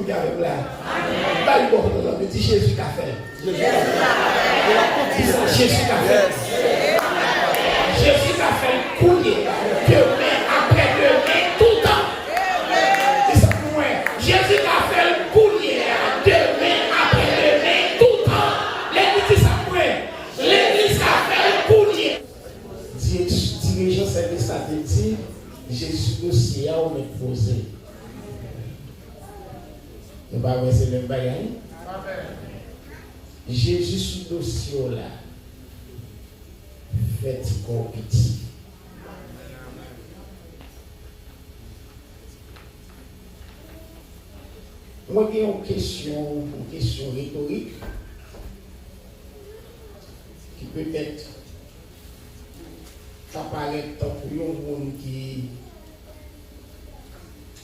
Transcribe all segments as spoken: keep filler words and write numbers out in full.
Avè m la. Bay bò kote w di, Jezi ka fè l. Di sa, Jezi ka fè l. Jezi ka fè l kounye a, demen, aprè demen, toutan. Di sa pou mwen, Jezi ka fè l kounye a, demen, aprè demen, toutan. Legliz, di sa pou mwen, legliz ka fè l kounye a. Di-, dirijan sèvis la te di, Jezi, dosye a ou mèt poze. Nou pa wè se menm bagay? Jezi sou dosye w la. Fè ti kò w piti. Mwen gen yon kesyon, yon kesyon retorik ki petèt ka parèt tankou yon moun ki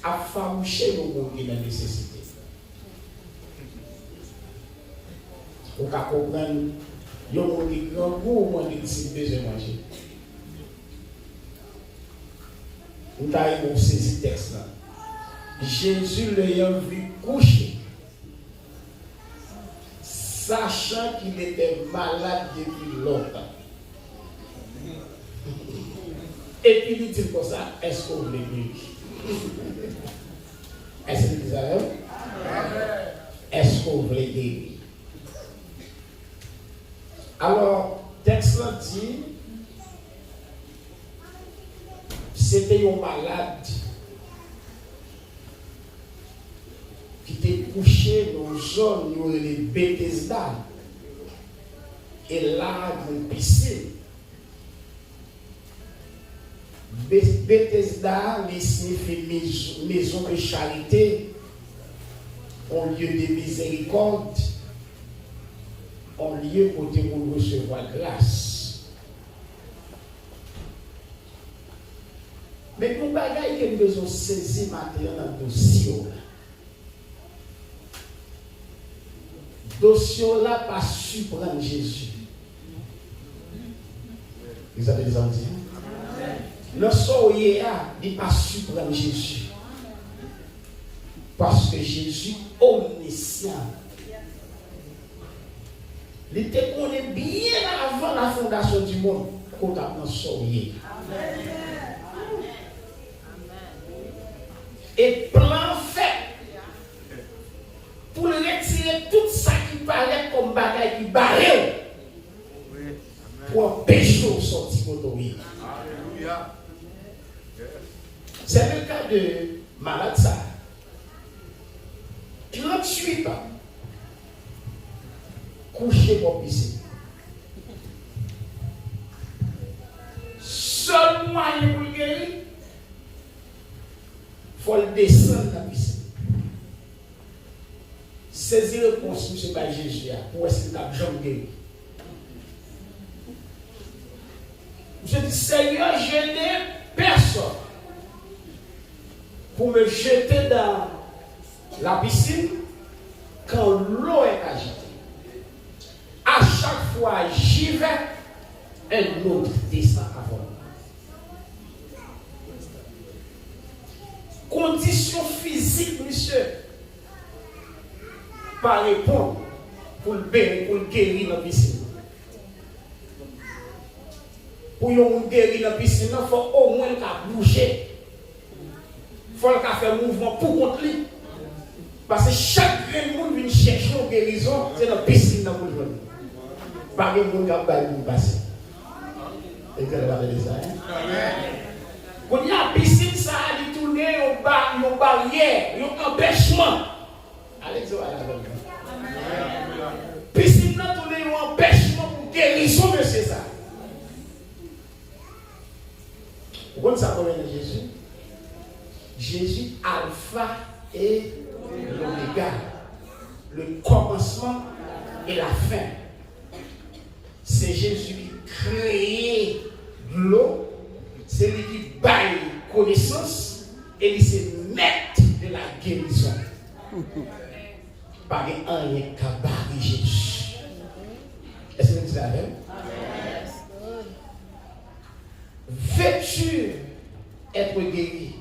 ap fawouche yon moun ki nan nesesite. Ou ka konprann yon moun ki grangou, ou mande l si l bezwen manje. M ta renmen w sezi tèks la. Jésus l'ayant vu couché, sachant qu'il était malade depuis longtemps. Epi li di l konsa, èske w vle geri? Èske li di sa menm? Èske w vle geri? Alò, tèks lan di, se te yon malad ki te kouche nan yon zòn yo rele Betesda. E la, gen yon pisin. Be-, Betesda, li siyifi mez-, maison de charité, un lieu de miséricorde, un lieu kote moun resevwa gras. Men yon bagay ke m bezwen sezi maten an nan dosye w la. Dosye w la pa siprann Jezi. Li sa vle di sa w di? Nan sa w ye a, li pa siprann Jezi. Paske Jezi omnisyan. Li te konnen byen avan la fondasyon di mond ke w t ap nan sa w ye. E plan an fèt pou l retire tout sa ki parèt kòm bagay ki bare w pou anpeche w sòti kote w ye. Se le ka de malad sa. Tranntuit an, kouche bò pisin. Sèl mwayen pou l geri, fò l desann nan pisin. Sezi repons misye bay Jezi a pou wè si l t ap janm geri. Misye di, Seigneur, je n'ai personne pour me jeter dans la piscine quand l'eau est agitée. À chaque fois j'y vais, un autre descend avant moi. Kondisyon fizik misye pa reponn pou l be-, pou l geri nan pisin nan. Pou yon moun geri nan pisin nan, fò omwen l ka bouje. Fò l ka fè mouvman pou kont li. Paske chak grenn moun vin chèche yon gerizon, se nan pisin nan pou l jwenn li. Pa gen moun k ap bay moun pase. Legliz la pa tande sa, en? Kounye a, pisin sa a, li tounen yon ba-, yon baryè, yon anpèchman. Alèz yo al avè m. Pisin nan tounen yon anpèchman pou gerizon mesye sa. Ou konn sa k rele Jezi? Jezi alfa e lomega, le kòmansman e la fen. Se Jezi ki kreye dlo, se li ki bay konesans, e li se mèt de la gerizon. Pa gen anyen k ka bare Jezi. Èske nou di sa avè m? Veux-tu être guéri?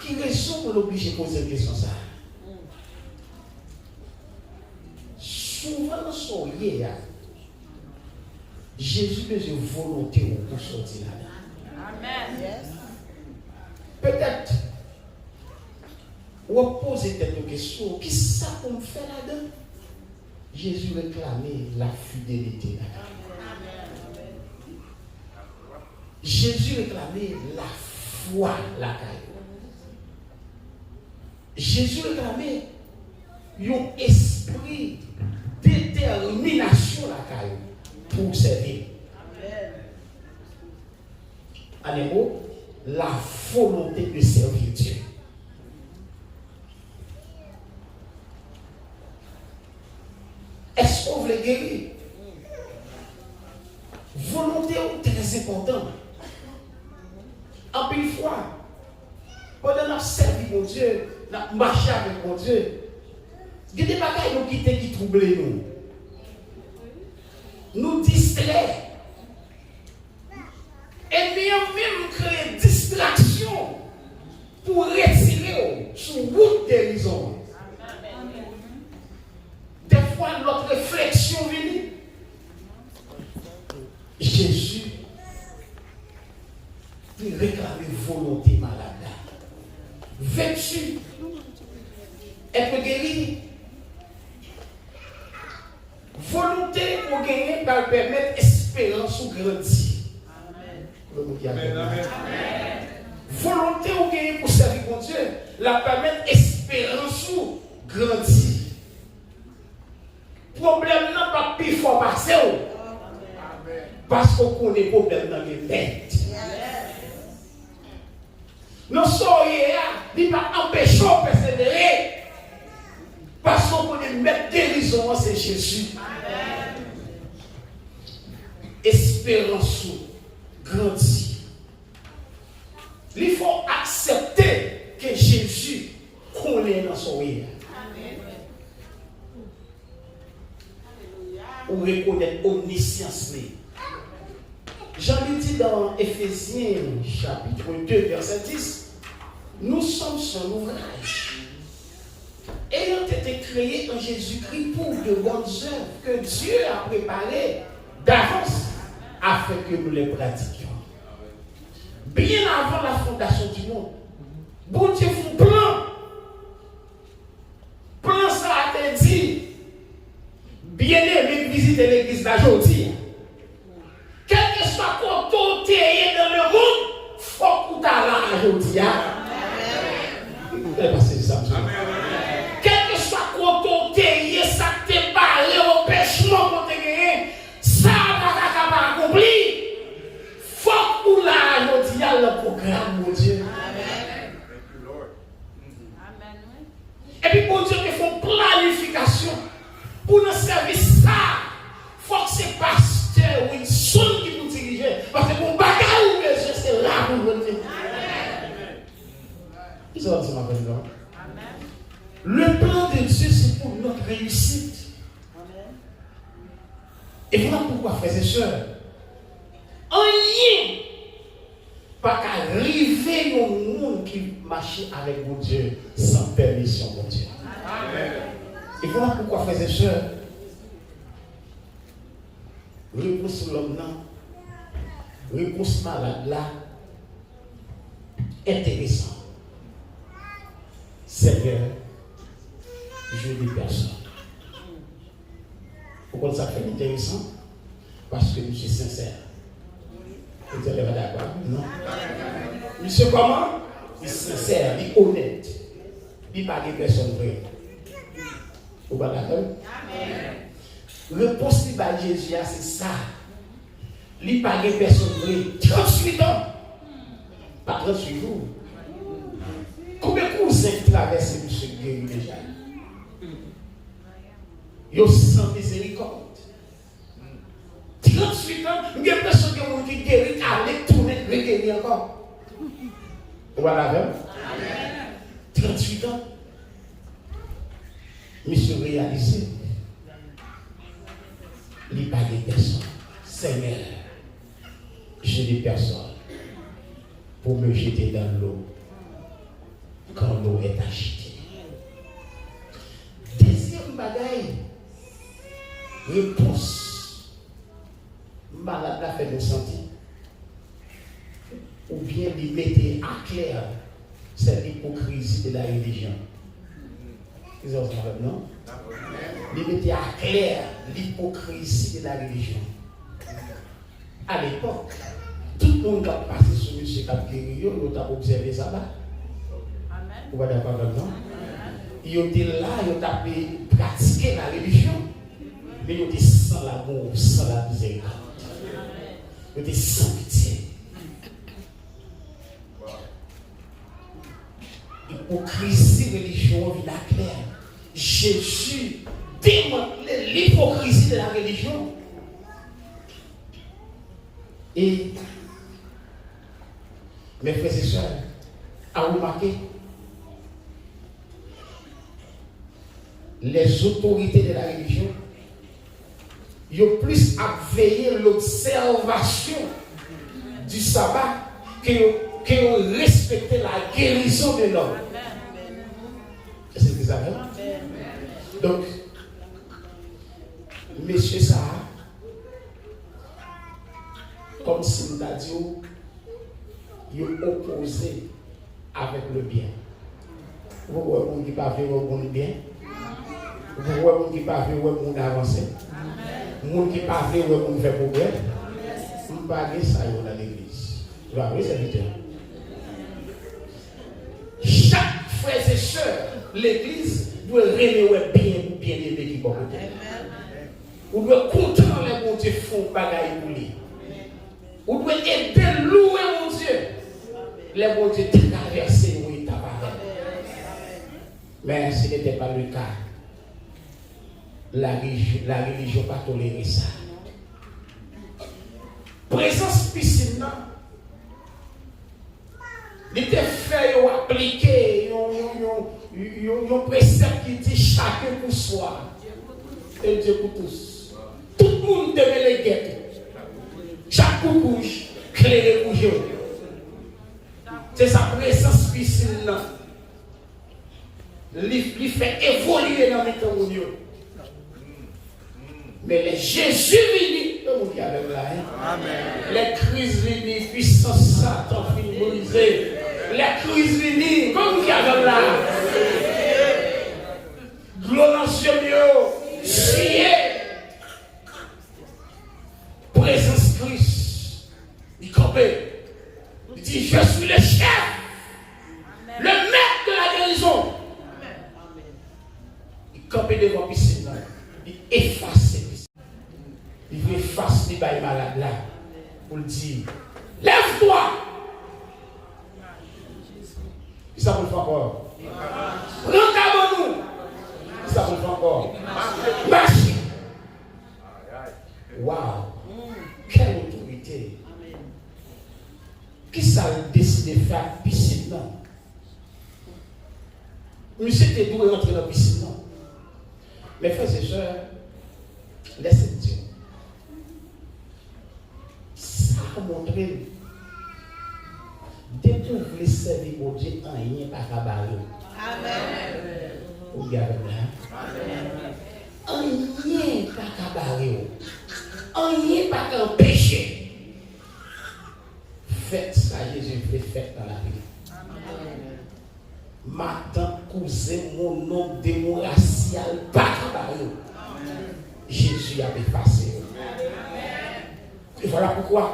Ki rezon pou n oblije poze l kesyon sa a? Souvan nan sa w ye a, Jezi bezwen volonte w pou w sòti ladan. Petèt, w ap poze tèt ou kesyon, kisa pou m fè ladan? Jezi reklame lafidelite lakay ou. Jezi reklame lafwa lakay ou. Jezi reklame yon espri detèminasyon lakay ou pou w sèvi l. An de mo, la volonté de servir Dieu. Èske w vle geri? Volonte w trè enpòtan. Anpil fwa, pandan n ap sèvi Bondye, n ap mache avèk Bondye, gen de bagay nou kite ki twouble nou. Nou distrè. Ènmi an menm kreye distraksyon pou retire w sou wout gerizon an. Dèfwa, lòt refleksyon vini. Jezi, li reklame volonte malad la. Vèti, èt geri. Volonte ou genyen pral pèmèt esperans ou grandi. Konbyen moun ki avè m? Volonte ou genyen pou sèvi Bondye, l ap pèmèt esperans ou grandi. Pwoblèm nan p ap pi fò pase w. Paske w konnen pwoblèm nan gen mèt. Nan sa w ye a, li pa anpeche w pèsevere. Paske w konnen mèt gerizon an se Jezi. Esperans ou grandi. Li fè w aksepte ke Jezi konnen nan sa w ye a. Ou rekonèt omnisyans li. Jan li di nan Efezyen chapit de vèsè dis, nous sommes son ouvrage, ayant été créés en Jésus-Christ pour de bonnes œuvres que Dieu a préparées d'avance afin que nous les pratiquions. Byen avan la fondasyon di mond, Bondye fè yon plan. Plan sa a te di, byeneme k vizite legliz la jodi a, kèlkeswa kote w te ye nan lemonn, fòk ou ta la a jodi a. Fè pase sa, mesye. Kèlkeswa kote w te ye, sa k te bare w, anpèchman ke w te genyen, sa a pa ta ka pa akonpli. Fòk ou la a jodi a nan pwogram Bondye. Epi Bondye te fè yon planifikasyon pou nan sèvis sa a, fòk se pastè Wilson ki pou dirije, paske pou bagay ou bezwen, se la pou jwenn li. Kisa w ap di m avè m la? Le plan de Dieu, c'est pour notre réussite. Et voilà pourquoi, frères et sœurs, anyen pa ka rive yon moun ki mache avèk Bondye san pèmisyon Bondye. Et voilà pourquoi, frères et sœurs, repons lòm nan, repons malad la, enteresan. Seigneur, je n'ai personne. Ou konn sa k fè l enteresan? Paske misye sensè. Ou di, "Lè pa dakò ak mwen, non." Misye kòman? Li sensè, li onèt. Li pa gen pèsòn vre. Ou pa dakò? Repons li bay Jezi a, se sa. Li pa gen pèsòn vre. Tranntuit an. Pa tranntuit jou. Konbyen kouzen ki travèse misye k geri deja? Yo san mizerikòd. Tranntuit an, m gen enpresyon gen moun ki geri, k ale, k tounen, k regeri ankò. Ou pa avè m? Tranntuit an. Misye reyalize li pa gen pèsòn. Seigneur, je n'ai personne pour me jeter dans l'eau. Quand l'eau est agitée. Dezyèm bagay, repons malad la fè nou santi, oubyen li mete aklè, c'est l'hypocrisie de la religion. Kisa w santi avè m, non? Li mete aklè l'hypocrisie de la religion. Alepòk, tout moun k ap pase sou misye k ap geri yo, yo t ap obsève saba. Ou pa dakò avè m, non? Yo te la, yo t ap pratike la relijyon, men yo te san lamou, san la mizerikòd. Yo te san pitye. Ipokrizi relijyon an vin aklè. Jezi demantle l'hypocrisie de la religion. E, mes frères et sœurs, a remake, les autorités de la religion, yo plis ap veye l'observation du sabbat ke yo, ke yo respekte la guérison de l'homme. Èske sa vre? Donk, mesye sa a, kòmsi m ta di w, yo opoze avec le bien. Ou poko wè moun ki pa vle wè moun byen? Ou poko wè moun ki pa vle wè moun avanse? Moun ki pa vle wè moun fè pwogrè? M pa gen sa yo nan legliz. Se pa vre, sèvitè? Chak frè e sè legliz dwe renmen wè byen pou byeneme ki bò kote l. Ou dwe kontan lè Bondye fè yon bagay pou li. Ou dwe ede louwe Bondye lè Bondye travèse yon etap avè l. Men, ce n'était pas le cas. La reli-, la religion pa tolere sa. Prezans pisin nan, li te fè yo aplike yon, yon, yon, yon, yon presèp ki di chacun pour soi. Et Dieu pour tous. Tout moun te mele gèt. Chak kout wouj klere pou je w. Se sa prezans pisin nan. Li, li fè evolye nan mitan moun yo. Men lè Jezi vini, e moun ki avè m la, hein? Lè Kris vini, pwisans Satan fin brize. Lè Kris vini, e moun ki avè m la. Dlo nan zye m yo siye. Prezans Kris, li kanpe. Li di, je suis le chef, le maître de la guérison. Li kanpe devan pisin nan. Li efase pisin. Li vire fas li bay malad la pou l di, lève-toi. Kisa pou l fè ankò? Pran kabann ou. Kisa pou l fè ankò? Mache. Wow! Quelle autorité! Kisa l deside fè ak pisin nan? Misye te dwe rantre nan pisin nan. Mes frères et sœurs, lèse m di w, sa montre m, depi w vle sèvi Bondye, anyen pa ka bare w. Amèn. Ou gen avè m la? Amèn. Anyen pa ka bare w. Anyen pa ka anpeche fèt sa Jezi vle fèt nan lavi w. Matant, kouzen, mononk, demon rasyal, pa ka bare w. Jezi ap efase yo. E vwala poukwa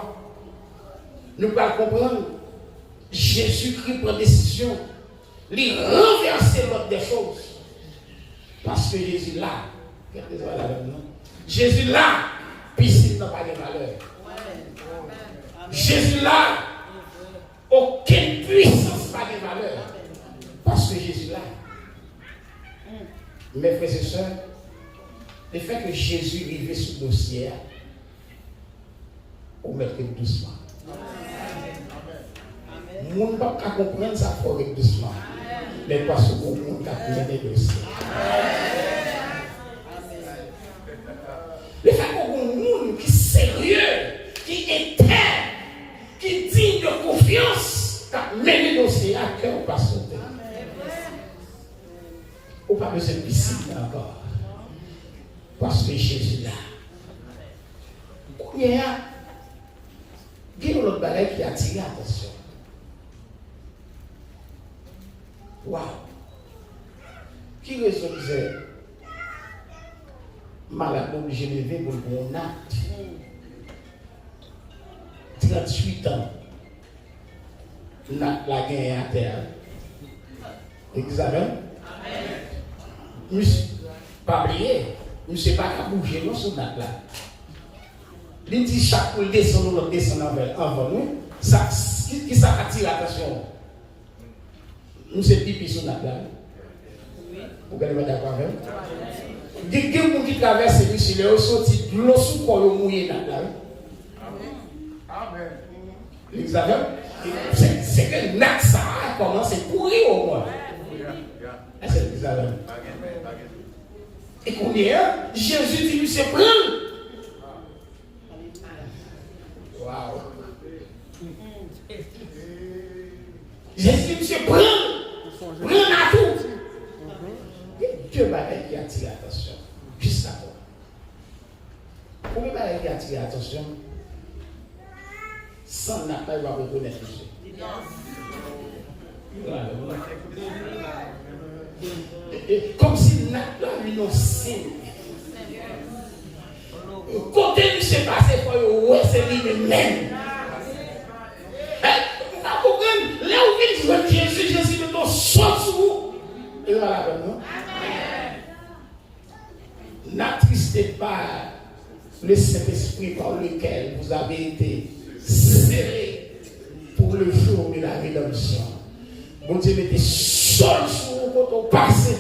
nou pral konprann Jezikri pran desizyon, li ranvèse lòd dè choz. Paske Jezi la, kèk rezon la, non? Jezi la, pisin nan pa gen valè. Jezi la, okenn pwisans pa gen valè. Paske Jezi la. Mes frères et sœurs, le fait que Jésus rive sou dosye a, ou mèt ret dousman. Moun p ap ka konprann sa, fò w ret dousman. Men paske w gon moun k ap mennen dosye. Lefètke w gon moun ki serye, ki entèg, ki diy de konfyans, k ap mennen dosye a, kè w pa sote. Ou pa bezwen pisin nan ankò. Paske Jezi la. Kounye a, gen yon lòt bagay ki atire atansyon. Waw! Ki rezon ki fè malad la oblije leve pou l pran yon nat? Tranntuit an. Nat la genyen atè a. Legliz avè m? Misye, pa bliye, misye pa ka bouje non sou nat la. Li di chak kou l desann, yon lòt desann anvè, anvan nou. Sa, ki, ki sa k atire atansyon w? Misye pipi sou nat la, wi. Ou gade pa dakò avè m? Gen, gen moun ki travèse, misye, lè yo soti, dlo sou kò yo mouye nat la, wi. Legliz avè m? Se, se ke nat sa a kòmanse pouri omwen. Èske legliz avè m? E kounye a, Jezi di misye pran l. Waw! Jezi di misye pran l. Pran nat ou. Gen de bagay ki atire atansyon. Jis la. Premye bagay ki atire atansyon, san nat la, yo p ap rekonèt misye. E, e, kòmsi nat la vin yon siy. Kote misye pase, fò yo wè se li menm menm. E, ou pa konprann, lè ou vin jwenn Jezi, Jezi mete yon sòl sou ou. E pa la pèn, non? N'attristez pas le Saint-Esprit par lequel vous avez été scellés pour le jour de la rédemption. Bondye mete sòl sou ou kote w pase.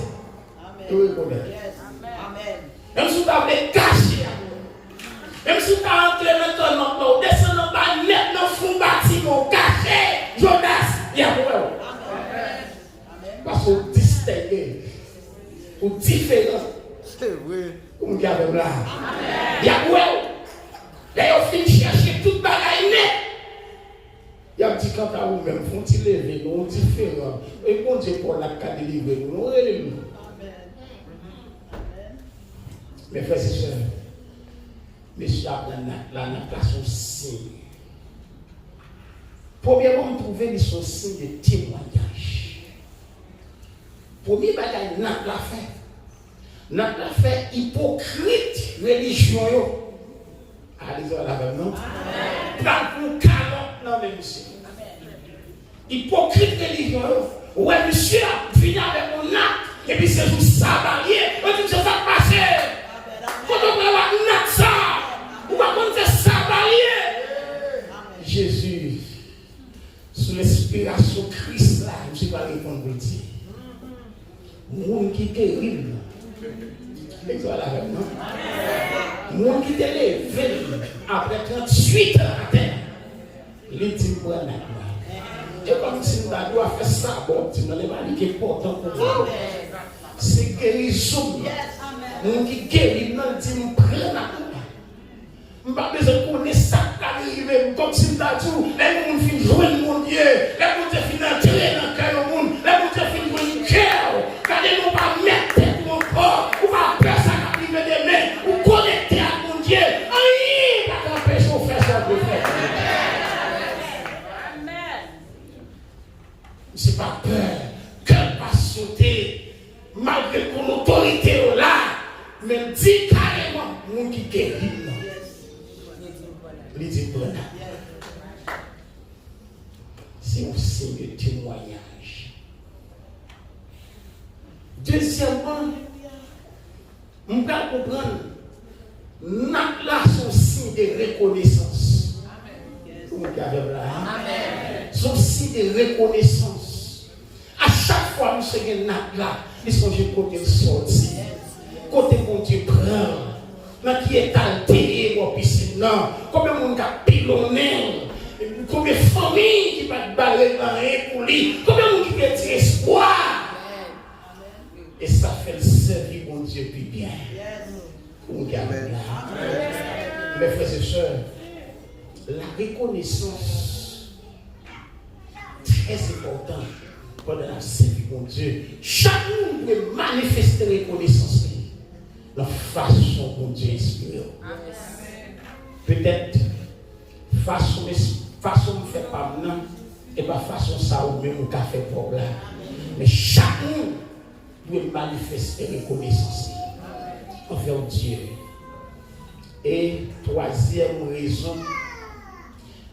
Yo rekonèt. Menm si w ta vle kache a, menm si w ta antre nan kannòt la, w desann anba nèt nan fon batiman, w kache, Jonas, y ap wè w. Paske w distenge. Ou diferan. Se vre. Ou moun ki avè m la. Y ap wè w. Lè yo fin chèche tout bagay nèt, y ap di kanta ou menm, fè yon ti leve non, ou diferan. E Bondye pa w la k ka delivre nou non, rele l non. Men frè e sè, mesye a pran nat la, nat la se yon siy. Premyèman, m twouve li se yon siy de temwayaj. Premye bagay nat la fè, nat la fè ipokrit relijyon yo, a, li travay avè m non, pral pran kalòt nan men misye. Ipokrit relijyon yo wè misye ap vini avèk yon nat, epi se jou saba l ye, yo di misye sa k pase. Kote w pral ak nat sa? Ou pa konn se saba l ye? Jezi, sou enspirasyon Kris la, misye pral reponn pou l di, moun ki geri m nan, legliz la avè m non? Moun ki te leve m apre tranntuit an atè, li di m pran nat la. E kòmsi m ta di w afè sa bon, di m nan, e pa li ki enpòtan pou mwen. Se gerizon m nan. Moun ki geri m nan, li di m pran nat la. M pa bezwen konnen sa k pral rive m. Kòmsi m ta di w, lè yon moun fin jwenn Bondye, lè Bondye fin antre nan kè yon moun, lè Bondye fin jwenn kè w, gade non, w pa mèt tèt ou ankò, ou pa pè sa k ap rive demen, ou konekte ak Bondye, anyen pa ka anpeche w fè sa w dwe fè. Misye pa pè, kè l pa sote, malgre ke lotorite yo la, men l di kareman, moun ki geri m nan, li di m pran nat. Se yon siy de temwayaj. Dezyèmman, m pral konprann, nat la se yon siy de rekonesans. Tout moun ki avè m la, a? Se yon siy de rekonesans. A chak fwa misye gen nat la, li sonje kote l sòti, kote Bondye pran l, nan ki eta l te ye bò pisin nan, konbyen moun k ap pilonnen l, konbyen fanmi ki pa t ba l anyen pou li, konbyen moun ki pèdi espwa. E sa fè l sèvi Bondye pi byen. Ou gen la. Mes frères et sœurs, la reconnaissance trè enpòtan pandan n ap sèvi Bondye. Chak moun dwe manifeste rekonesans li nan fason Bondye enspire w. Petèt fason m, fason m fè pa m nan, e pa fason sa ou menm ou ka fè pa w la. Men chak moun dwe manifeste rekonesans li anvè Dye. E twazyèm rezon,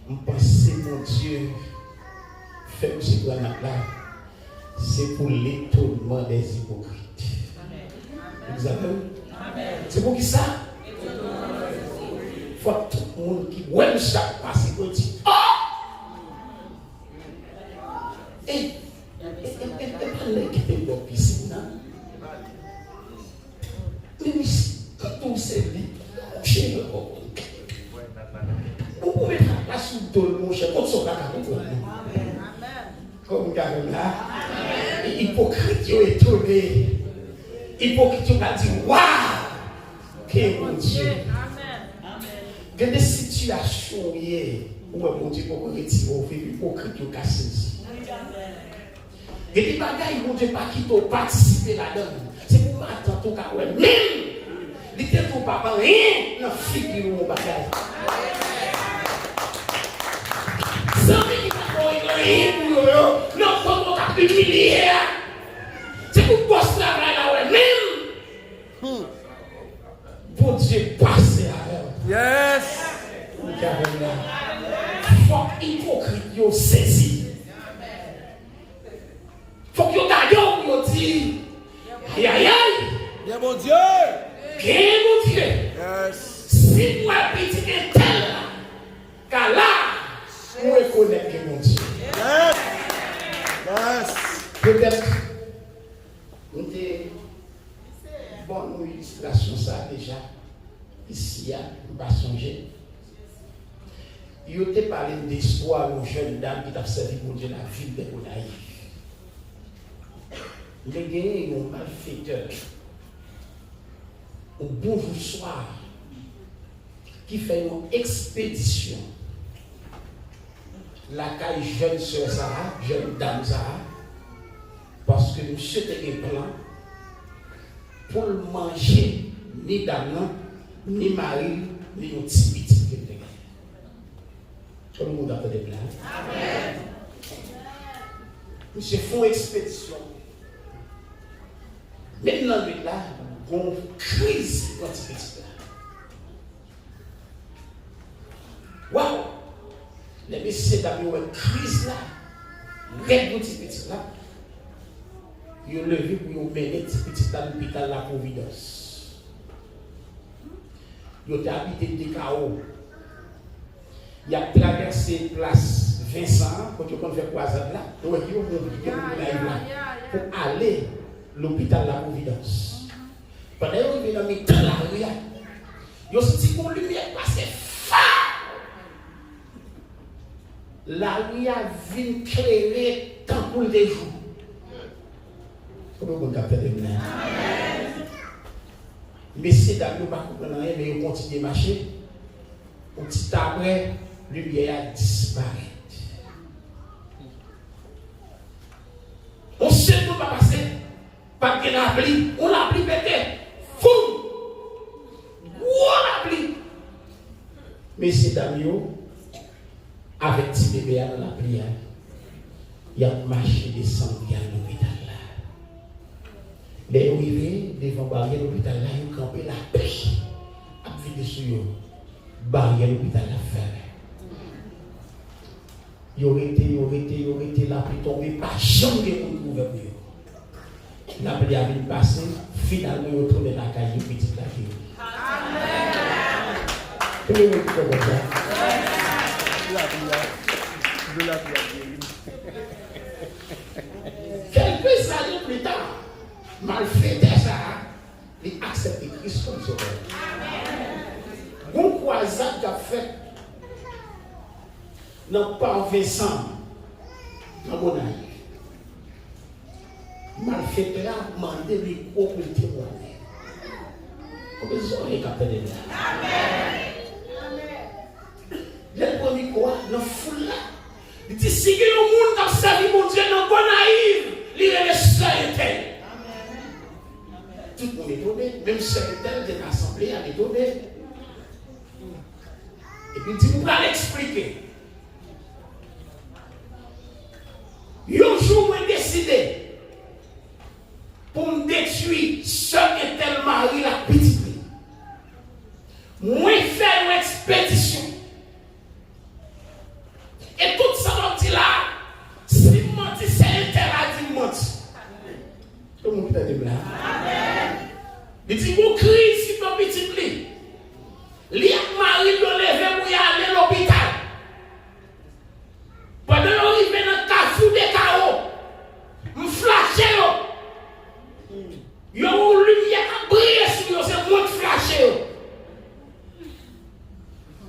m panse Bondye fè misye pran nòt la, se pou letonman dè ipokrit. Egzakteman. Se pou ki sa? Fòk tout moun ki wè misye ap pase pou yo di, "Oh!" E, e, e, e, e pa nèg ki te bò pisin nan. Men misye, kòm tou se li, mouche yo. Ou pou met plas sou do l, monchè, kot sa w pa ka konprann, non? Kòm ou ka konn la, ipokrit yo etone. Ipokrit yo ka di, "Waw! Ke Bondye." Gen de sitiyasyon ou ye, ou wè Bondye poko retire w, epi ipokrit yo ka sezi. Gen de bagay Bondye pa kite w patisipe ladan l. Se pou matant ou ka wè menm. Li te di w pa anyen nan figi w yon bagay. Zanmi ki pa ba w anyen pou yo yo, nan kote w t ap imilye a. Se pou bòs travay la wè menm. Bondye pase avè w. Yes. Ou ka wè la. Fòk ipokrit yo sezi. Fòk yo gade w pou yo di, "Ayayay, gen Bondye. Gen Bondye." Yes. Si m wè pitit entèl la ka la, m rekonèt gen Bondye. Yes. Yes. Petèt, m te ban nou ilistrasyon sa deja isi a, m pa sonje. Yo te pale m de istwa yon jèn dam ki t ap sèvi Bondye nan vil de Gonayiv. Men genyen yon malfetè, yon bonjou swa, ki fè yon ekspedisyon lakay jèn sè sa a, jèn dam sa a, paske misye te gen plan pou l manje ni dam nan, ni mari l, ni yon ti pitit ke l te gen. Tout moun ap tande m la? Amèn. Misye fè yon ekspedisyon. Menm nan nwit la, gon kriz pran ti pitit la. Waw! Lè mesye dam yo wè kriz la, rèd pou ti pitit la, yo leve pou yo mennen ti pitit la lopital La Providence. Yo te abite Dekawo. Y ap travèse plas Vensan an, kote yo konn fè kwazad la. Yo wè ki yo moun, ki moun ki la, pou ale lopital La Providence. Pandan yo rive nan mitan lari a, yo santi yon limyè pase fa. Lari a vin klere tankou l te jou. Konbyen moun k ap tande m la? Mesye dam yo pa konprann anyen, men yo kontinye mache. Yon ti tan apre, limyè a disparèt. Yon segonn pa pase, pa t gen lapli. Yon lapli pete. Foum! Gwo lapli! Mesye dam yo, avèk ti bebe a nan lapli a, y ap mache desann ri a lopital la. Lè yo rive devan baryè lopital la, yo kanpe, lapli ap vide sou yo. Baryè lopital la fèmen. Yo rete, yo rete, yo rete, lapli tonbe, pa janm gen moun ki ouvè pou yo. Lapli a vin pase, finalman yo tounen lakay yo, pitit la ki yo. Konbyen moun ki kwè konsa? Lapli a, dlo lapli a geri m. Kèlke zane pli ta, malfetè sa a, li aksepte Kris kòm sovè. Gon kwazad k ap fèt nan Pòtoprens, nan Gonayiv. Malfetè a mande mikwo pou l temwaye. Konbyen zòrèy k ap tande m la? Lè l pran mikwo a, nan foul la, li di, "Si gen yon moun k ap sèvi Bondye nan Gonayiv, li rele Sè Entèl." Tout moun etone, menm sè entèl te nan asanble a, l etone. Epi l di, "M pral eksplike." Yon jou, mwen deside pou m detwi sè entèl mari l ak pitit li. Mwen fè yon ekspedisyon. E tout sa m ap di la, si m manti, sè entèl la di m manti. Tout moun ki tande m la. Li di, "Gon kriz sou pitit li." Li ak mari l yo leve pou y ale lopital. Pandan yo rive nan Kafou de Kawo, m flache yo. Yo wè yon limyè k ap briye sou yo, se mwen k flache yo.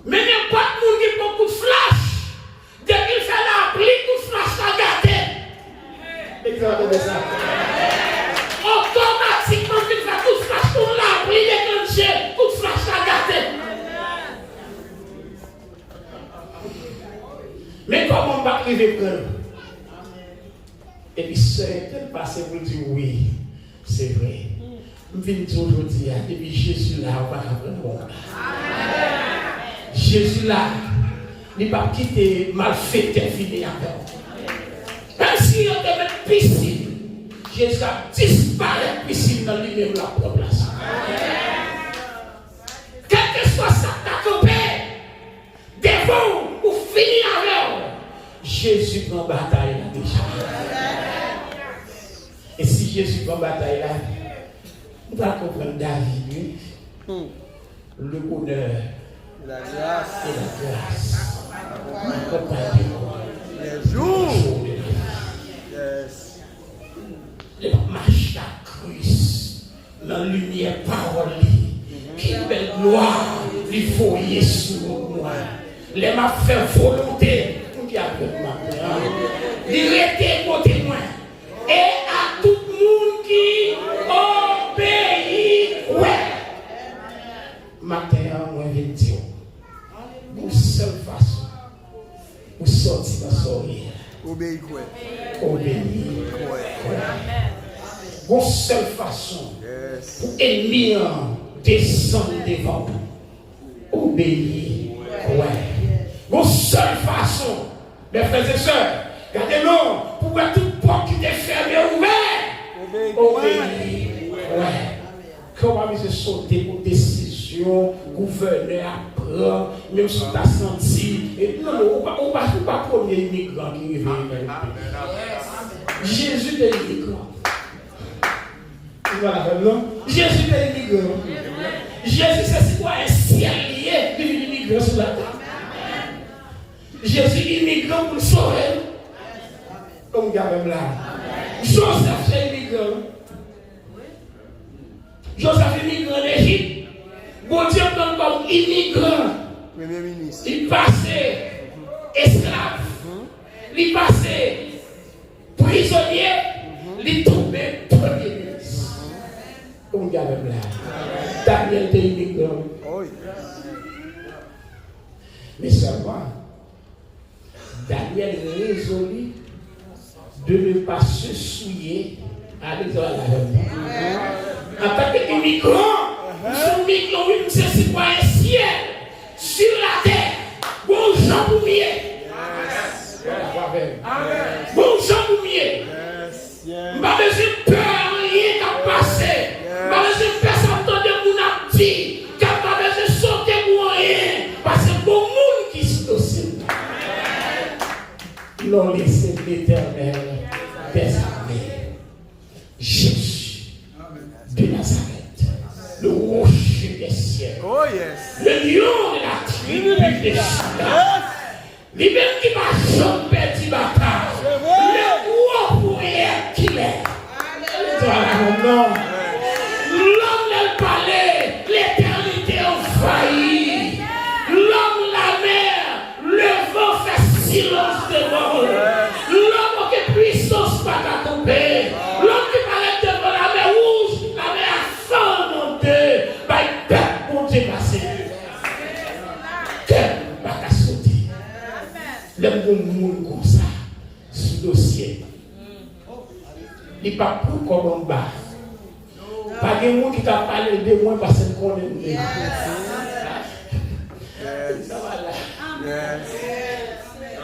Men nenpòt moun ki pran kout flach, depi l fè lapli, kout flach la gate. Egzanp de sa. Otomatikman, depi l fè kout flach, yon lapli deklanche, kout flach la gate. Men kòman m pa t rive pran l? Epi sè entèl pase pou l di, "Wi, se vre." M vin di w jodi a, depi Jezi la, ou pa ka pran l. Jezi la, li p ap kite malfektè fini avè w. Menm si yo te met pisin, Jezi ap disparèt pisin nan, li menm l ap pran plas. Kèlkeswa sa k ta kanpe devan w pou fini avè w, Jezi pran batay la deja. E si Jezi pran batay la, nou pral konprann David, wi. Le bonheur et la grâce accompagnent les jours de la vie. Lè m ap mache ak Kris nan limyè pawòl li, ki bèl glwa li voye sou mwen. Lè m ap fè volonte, moun ki avè m maten an, li rete kote mwen. E a tout moun ki obeyi, kwè. Maten an, mwen vin di w, gon sèl fason pou sòti nan sa w ye a. Obeyi, kwè. Obeyi, kwè. Gon sèl fason pou ènmi an desann devan w. Obeyi, kwè. Gon sèl fason, mes frères et sœurs, gade non, pou wè tout pòt ki te fèmen ouvè. Obeyi, kwè. Kè w pa bezwen sote pou desizyon gouvènè a pran, menm si w ta santi. E, non, non, ou pa, ou pa, ou pa premye imigran ki rive nan yon peyi. Jezi te imigran. Ou pa avè m, non? Jezi te imigran. Jezi se sitwayen syèl li ye, li vin imigran sou latè. Jezi imigran pou l sove nou. Kòm ki avè m la. Joseph se imigran. Joseph imigre ann Ejip. Bondye pran l kòm imigran. Premye minis. Li pase esklav. Li pase prizonye. Li tonbe premye minis. Kòm ki avè m la. Danyèl te imigran. Men sèlman, Danyèl rezoli de ne pas se souiller à l'exaltation. Antanke imigran, m se yon imigran, wi, m se sitwayen syèl, sou latè. Gon jan pou m ye. Gon jan pou m ye. M pa bezwen pè anyen k ap pase. M pa bezwen pè sa m tande moun ap di. Kè m pa bezwen sote pou anyen. Paske gon moun ki sou dosye m. Non li se Letènèl dèzame. Jésus de Nazareth, le rocher des siècles, le lion de la tribu de Juda. Li menm ki pa janm pèdi batay. Le gwo ponyèt ki lè. Alléluia. Lòm lè l pale, letènite anvayi. Lòm lamè, levan fè silans devan l. Lòm okenn pwisans pa ka kanpe. Lòm ki parèt devan lamè wouj, lamè a fè an de, bay pèp Bondye pase. Kè m pa ka sote. Lè m gon moun konsa sou dosye m, li p ap pran kòb anba. Pa gen moun ki ka pale de mwen paske l konnen m de mwen. Sa va la.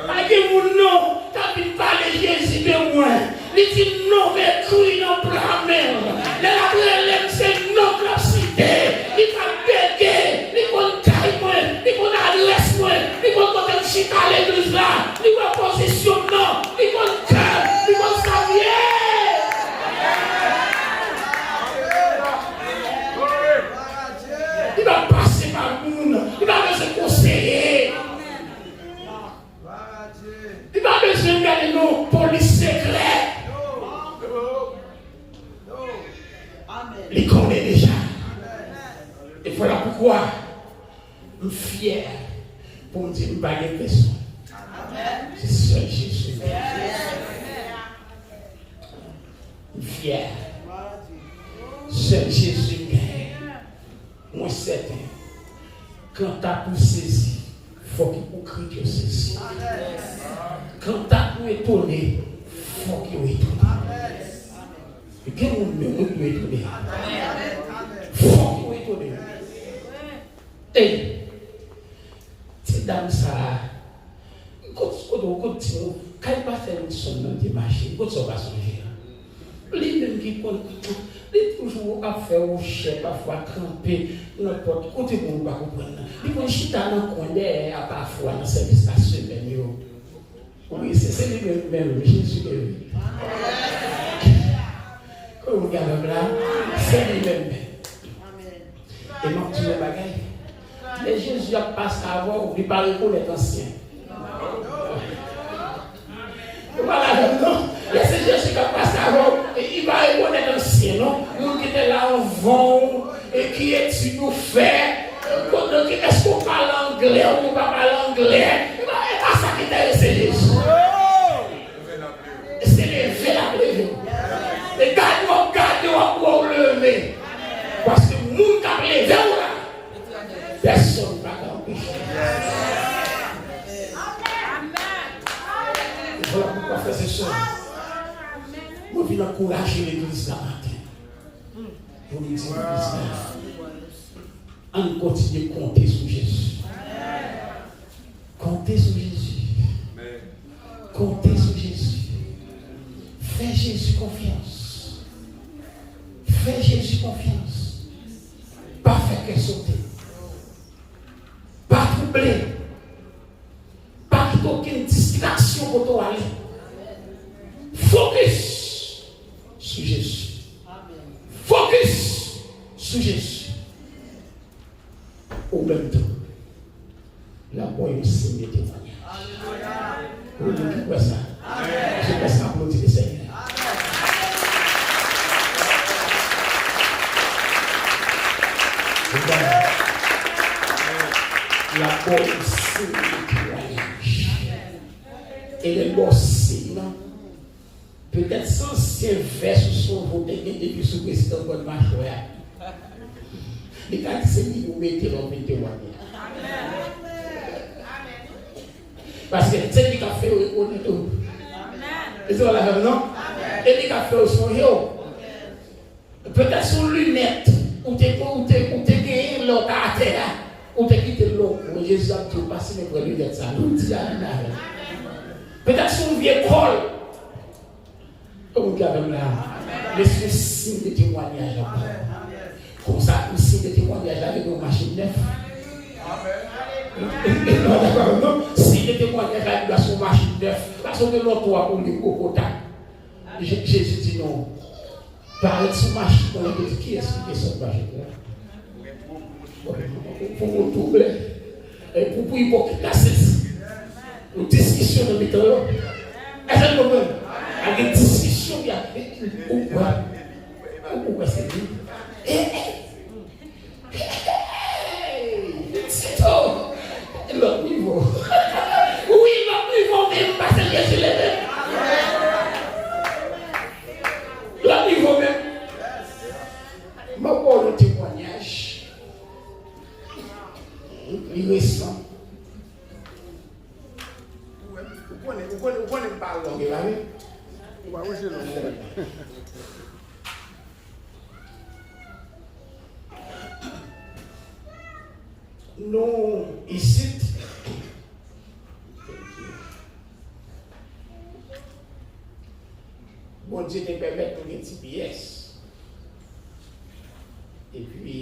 Pa gen moun non k ap vin pale Jezi de mwen. Li di non m ekri nan pla men l. Lè l ap rele m, se non k l ap site. Li pa bege, li konn kay mwen, li konn adrès mwen, li konn kote m chita legliz la, li wè pozisyon m nan, li konn kè m, li konn sa m ye. Li pa pase pa moun, li pa bezwen konseye. Li pa bezwen gade non polis sekrè. Li konnen deja. E vwala poukwa m fyè pou m di m pa gen pèsonn. Se sèl Jezi m gen. M fyè. Sèl Jezi m gen. Mwen sèten, kanta pou sezi, fòk ipokrit yo sezi. Kanta pou etone, fòk yo etone. Gen moun menm wi pou etone. Fòk yo etone. Ey, ti dam sa a, Kot, kot, kot ti moun, kay pastè Wilson nan te mache, kot sa w pa sonje a? Li menm ki konn, li toujou ap fè wochè, pafwa kanpe nan pòt, kote moun pa konprann nan. Li konn chita nan kwen dèyè a pafwa nan sèvis lasemèn yo. Wi, se, se li menm, menm, Jezi menm. Kòman moun gade m la? Se li menm, menm. E m ap di w yon bagay. Lè Jezi ap pase avè w, li pa rekonèt ansyen. Ou pa la menm non. Lè se Jezi k ap pase avè w, li pa rekonèt ansyen non. Moun ki te la anvan w, e ki etid ou fè, e kote ki, èske w pale anglè oubyen w pa pale anglè. E pa, e pa sa ki enterese Jezi. Se leve l ap leve w. E gade w ap gade w ap wè w leve. Paske moun k ap leve w la, pèsonn pa ka anpeche. Vwala poukwa, frè e sè, mwen vin ankouraje legliz la maten. Pou nou di legliz la, ann kontinye konte sou Jezi. Konte sou Jezi. Konte sou Jezi. Fè Jezi konfyans. Fè Jezi konfyans. Pa fè kè sote. Pa twouble. Pa kite okenn distraksyon pote w ale. Fokis sou Jezi. Fokis sou Jezi. Ou menm tou, l ap ba w yon siy de temwayaj. Ou menm ki kwè sa? Ou kwè sa? Aplodi Lesenyè. L ap ba w yon siy de temwayaj. E lè l ba w siy lan, petèt se ansyen vès ou sonje w te gen depi sou prezidan bòn machwè a. Li ka di se li ou mete la, ou vin temwanye. Paske se li k ap fè yo rekonèt ou. E se pa la menm non? E li k ap fè yo sonje w. Petèt se yon linèt ou te, ou te, ou te genyen lè w t atè a, ou te kite l lè w mouri. Jezi ap di w pa simen pran linèt sa a, nou di amen avè l. Petèt se yon vye kòl. Tout moun ki avè m la, men se yon siy de temwayaj l ap ba w. Konsa, yon siy de temwayaj la vin yon machin nèf. Non, dakò avè m non? Siy de temwayaj la vin yon machin nèf. Paske w gen lòt twa pou li, gwo kota. Je- Jezi di non. Parèt sou machin nan, li te di, "Kiyès ki te sot machin nan?" Pou moun twouble. E pou, pou ipokrit la sezi. Yon diskisyon nan mitan yo. Èske nou konprann? Ak gen diskisyon ki ap, ou kwè, ou kwè se li. E, e, Hey! Tito! Lòt nivo. Wi, lòt nivo menm, pase Jezi leve. Lòt nivo menm. M ap ba w yon temwayaj. Li resan. Ou konnen, ou konnen, ou konnen m pa long, e pa vre? Ou pa wè se long, wi. Nou isit. Bondye te pèmèt nou gen T P S. Epi,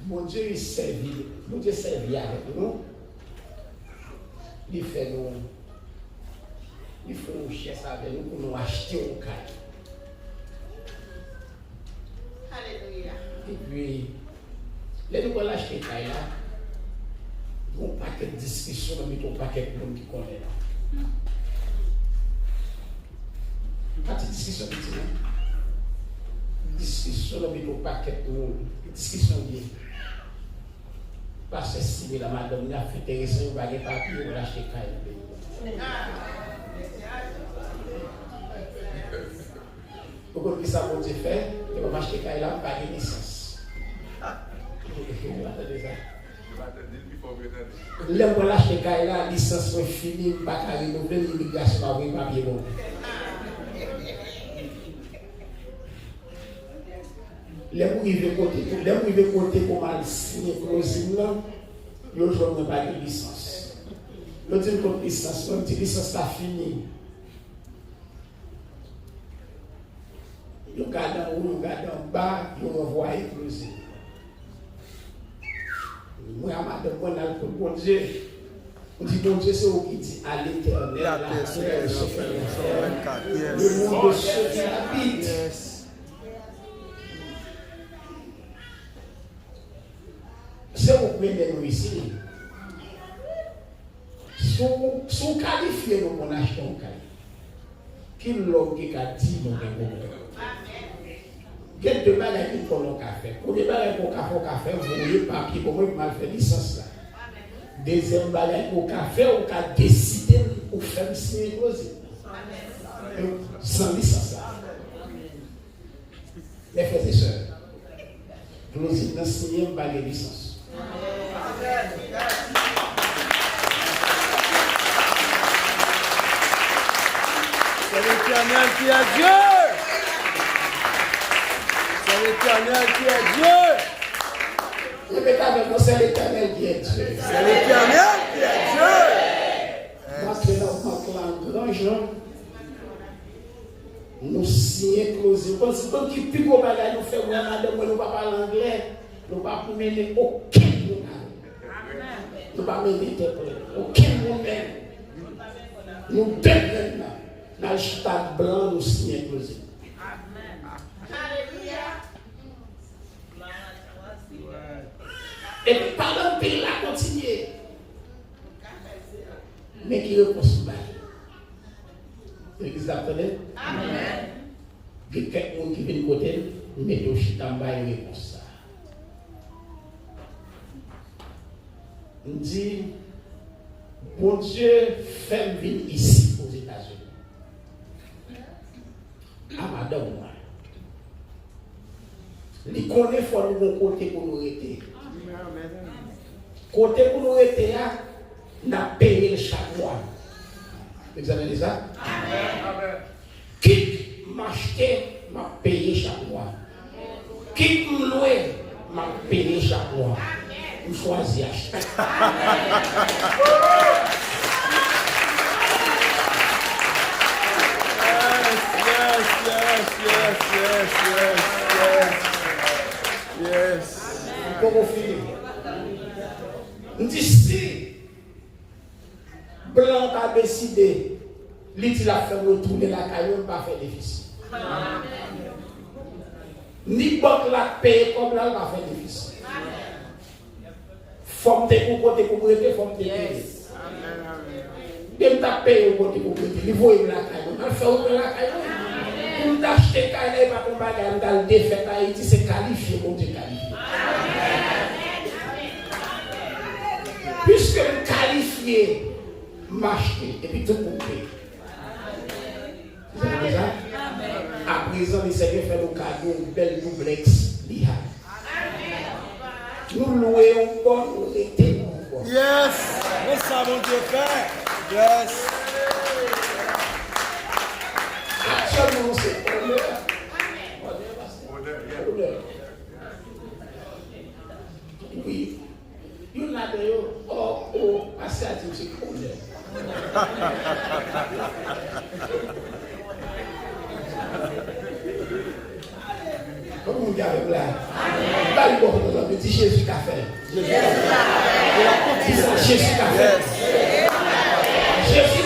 Bondye sèvi, Bondye sèvi avèk nou. Li fè nou, li fè yon chèz avè nou pou nou achte yon kay. Alelouya. Epi, lè nou pral achte kay la, gen yon pakèt diskisyon nan mitan yon pakèt moun ki konnen la. Pa ti diskisyon piti, non. Diskisyon nan mitan yon pakèt moun. Diskisyon li ye. Pastè Sime la, madanm li ap fè enterese, yo pa gen papye, yo pral achte kay nan peyi a. Ou konn ki sa Bondye fè? Lè m ap achte kay la, m pa gen lisans. Ou pa tande sa? Lè m pral achte kay la, lisans mwen fini, m pa ka renouvle l, imigrasyon pa voye papye ban mwen. Lè m rive kote, lè m rive kote pou m al siyen closing nan, yo jwenn mwen pa gen lisans. Yo di m kot lisans mwen, m di lisans la fini. Yo gade anwo, yo gade anba, yo ranvwaye closing. Mwen a madanm mwen, n al kot Bondye. M di, Bondye, se ou ki di, à l'Éternel la terre, le ciel, le monde, ceux qui l'habitent. Se ou k mennen nou isi. Si w, si w kalifye nou pou n achte yon kay, ki lòm ki ka di nou gen pwoblèm? Gen de bagay ki konnen w ka fè. Premye bagay ke w ka fè, w ka fè voye papye pou mwen pou m al fè lisans la. Dezyèm bagay ke w ka fè, w ka deside pou fè m siyen closing nan. San lisans la. Mes frères et sœurs, closing nan siyen, m pa gen lisans. C'est l'Éternel qui est Dieu. C'est l'Éternel qui est Dieu. Répétez avec moi, c'est l'Éternel qui est Dieu. C'est l'Éternel qui est Dieu. M antre nan bank la an gran jan. Nou siyen closing. Ou konn, ou konn ki pi gwo bagay nou fè, mwen ak madanm mwen, nou pa pale anglè, nou pa mennen okenn moun avè nou. Nou pa mennen entèprèt, okenn moun menm. Nou de grenn nan, n al chita ak blan, nou siyen closing. Epi pale anpil la kontinye. Men ki repons m bay? Legliz la ap tande? Amèn. Gen kèk moun ki vin kote m, m mete yo chita, m ba yo repons sa a. M di, Bondye fè m vin isi Ozetazini. A madanm mwen. Li konnen fò nou gon kote pou nou rete. Kote pou nou rete a, n ap peye l chak mwa. Egzamine sa. Kit m achte, m ap peye chak mwa. Kit m lwe, m ap peye chak mwa. M chwazi achte. Yes, yes, yes, yes, yes, yes, yes. Yes. M poko fini. M di si blan an ta deside, li di l ap fè m retounen lakay mwen, m pa fè defisi. Ni bank la k peye kòb la, l pa fè defisi. Fò m te gon kote pou m rete, fò m te peye. Depi m t ap peye yon kote pou m rete, li voye m lakay mwen, m al fè wout mwen lakay mwen. Pou m t achte kay la, e pa t yon bagay m t al defèt Ayiti, se kalifye Bondye kalifye. Piske m kalifye, m achte, epi tout moun peye. Ou konprann sa? Aprezan, Lesenyè fè nou kado yon bèl duplex Lehigh. Nou lwe yon bò, nou rete nan yon bò. Yes! Men sa Bondye fè! Yes! Aktyèlman, nou se onè. Onè, pastè. Onè. Di Jezi ka fè l. Di sa Jezi ka fè l. Jezi